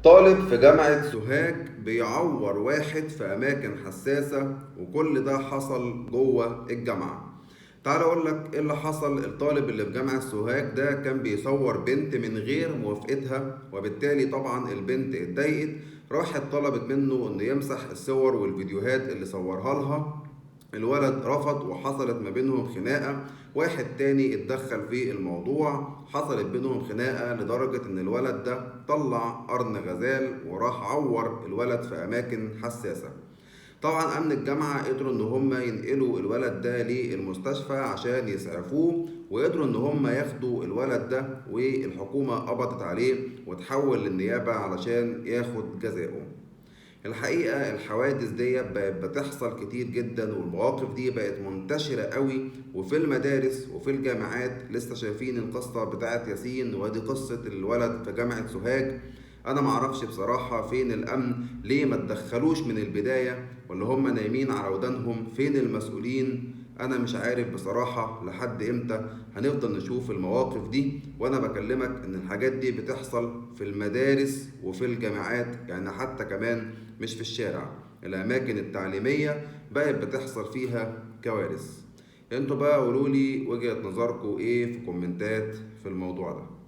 طالب في جامعة سوهاج بيعور واحد في أماكن حساسة، وكل ده حصل جوه الجامعة. تعال أقول لك إيه اللي حصل. الطالب اللي في جامعة سوهاج ده كان بيصور بنت من غير موافقتها، وبالتالي طبعا البنت اتضايقت، راحت طلبت منه إنه يمسح الصور والفيديوهات اللي صورها لها. الولد رفض وحصلت ما بينهم خناقة. واحد تاني اتدخل في الموضوع، حصلت بينهم خناقة لدرجة ان الولد ده طلع قرن غزال وراح عور الولد في اماكن حساسة. طبعا امن الجامعة قدروا ان هم ينقلوا الولد ده للمستشفى عشان يسعفوه، وقدروا ان هم ياخدوا الولد ده، والحكومة قبضت عليه وتحول للنيابة علشان ياخد جزاؤه. الحقيقة الحوادث دي بقت بتحصل كتير جدا، والمواقف دي بقت منتشرة قوي، وفي المدارس وفي الجامعات. لسه شايفين القصة بتاعت ياسين، وادي قصة الولد في جامعة سوهاج. انا معرفش بصراحة فين الامن، ليه ما تدخلوش من البداية، ولا هم نايمين على ودانهم؟ فين المسؤولين؟ انا مش عارف بصراحة لحد امتى هنفضل نشوف المواقف دي. وانا بكلمك ان الحاجات دي بتحصل في المدارس وفي الجامعات، يعني حتى كمان مش في الشارع، الاماكن التعليمية بقت بتحصل فيها كوارث. انتوا بقى قولولي وجهة نظركم ايه في كومنتات في الموضوع ده.